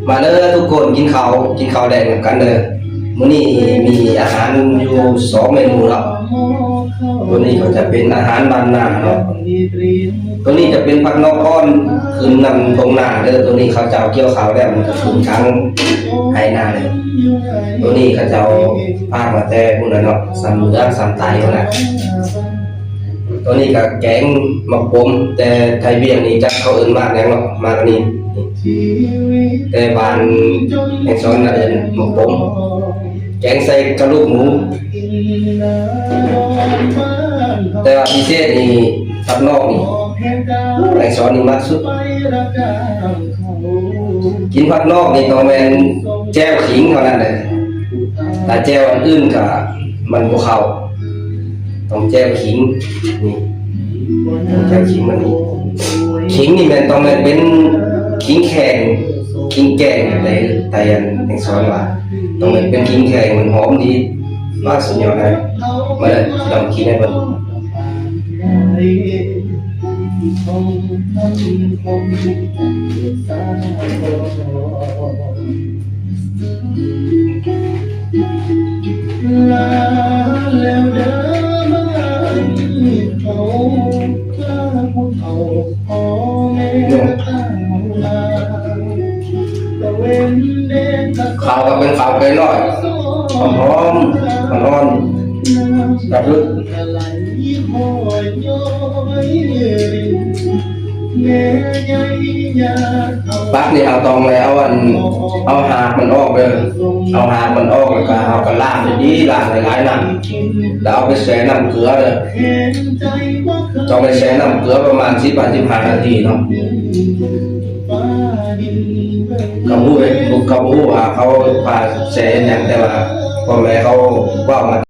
ມາເດີທຸກຄົນ ກິນເຂົ້າ ກິນເຂົ້າແລງນຳກັນເດີ. ມື້ນີ້ມີອາຫານຢູ່ສອງເມນູເນາະ. ຕົວນີ້ກໍຈະເປັນອາຫານບ້ານນາເນາະ. ຕົວນີ້ຈະເປັນຜັກນອກອ່ອນ ຂຶ້ນນຳທົ່ງນາເດີ. ຕົວນີ້ເຂົາເຈົ້າກ່ຽວເຂົ້າແລ້ວ ມັນຈະຂຶ້ນກາງໄຮ່ນາເລີຍ. ຕົວນີ້ເຂົາເຈົ້າພາມາແຕ່ພຸ້ນນະເນາະ ຊຳເໜືອ ຊຳໃຕ້ພຸ້ນນະ. ຕົວນີ້ກໍແກງໝາກປົມ ແຕ່ໄທວຽງນີ້ຈັກເຂົາເອີ້ນໝາກຫຍັງເນາະ ໝາກອັນນີ້. ແຕ່ບ້ານແມ່ສອນນະເອີ້ນໝາກປົມ ແກງໃສ່ກະດູກໝູ. ແຕ່ວ່າພິເສດນີ້ຜັກນອກນີ້ ແມ່ສອນນີ້ມັກສຸດ. ກິນຜັກນອກນີ້ຕ້ອງແມ່ນແຈ່ວຂີງເທົ່ານັ້ນເດີ. ຖ້າແຈ່ວອັນອື່ນກໍມັນບໍ່ເຂົ້າ. ຕ້ອງແຈ່ວຂີງ ນີ້ ຕ້ອງແຈ່ວຂີງມັນນີ້. ຂີງນີ້ແມ່ນຕ້ອງແມ່ນເປັນຂີງແຂງ ຂີງແກງ ແຕ່ ແຕ່ອັນແມ່ສອນວ່າ ຕ້ອງແມ່ນເປັນຂີງແຂງ ມັນຫອມດີ. ວ່າສຸດຍອດນະ. ມາເດີ ຊິລອງກິນໃຫ້ເບິ່ງ. ເຂົ້າກໍເປັນເຂົ້າໄກ່ນ້ອຍ ຫອມໆ ຮ້ອນໆ ກັບ ປັກນີ້ເຮົາຕ້ອງໄດ້ເອົາອັນ ເອົາຫາກມັນອອກເດີ. ເອົາຫາກມັນອອກ ແລ້ວກໍເຮົາກໍລ້າງດີໆ ລ້າງຫຼາຍໆນ້ຳ ແລ້ວເອົາໄປແຊ່ນ້ຳເກືອເດີ. ຕ້ອງໄປແຊ່ນ້ຳເກືອປະມານສິບຫາສິບຫ້ານາທີເນາະ. ກໍບໍ່ຮູ້ເດ້ ກໍບໍ່ຮູ້ວ່າເຂົາພາແຊ່ຫຍັງ ແຕ່ວ່າພໍ່ແມ່ເຂົາເວົ້າມາ.